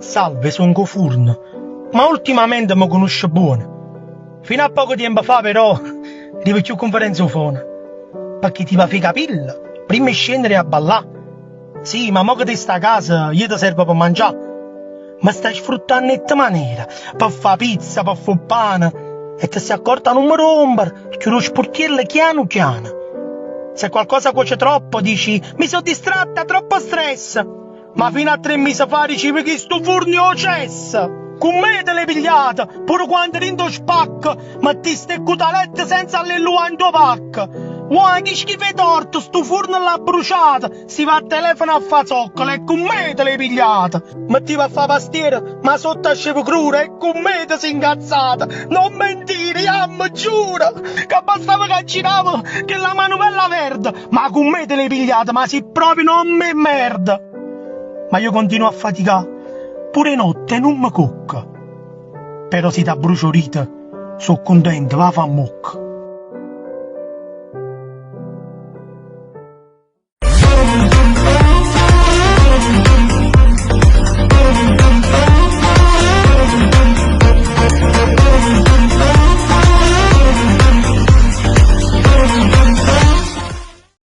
Salve, songo 'o furno, ma ultimamente me cunusce buono. Fino a poco tiempo fa però dive cchiù cunferenza 'o fono. Pecché t'iva fa 'e capille primma 'e scennere e abballà. Sì, ma mo che te sta a casa io te servo pe mangià. Me stai sfruttanno 'e che manera, pe fa pizza, pe fa 'o pane. E te stai accorta a nun me rompere, chiure 'o spurtiello chianu chiano. Se qualcosa cuoce troppo dici mi so distratta, troppo stress. Ma fino a tre mise fa dicive chistu furno è 'o cess! Cu me te l'hê pigliata, pure quando dint' 'o spacco mettiste 'e cutalette senza le luà 'int' 'o pacco. Uà, che schifo 'e torta, stu furno l'ha bruciato, stive a telefono a fa zoccola e cu me te l'hê pigliata. Mettive a fa pastiera, ma sotto asceva crura e cu me te si incazzata. Non mentire, jamme, giura, che bastava che giravo chella manuvella verde, ma cu me te l'hê pigliata, ma si proprio n'omm' 'e merda! Ma io continuo a faticà pure 'e notte e nun me cocco. Però si t'abbrucio 'o dito, so' cuntento, va fa 'mmocca.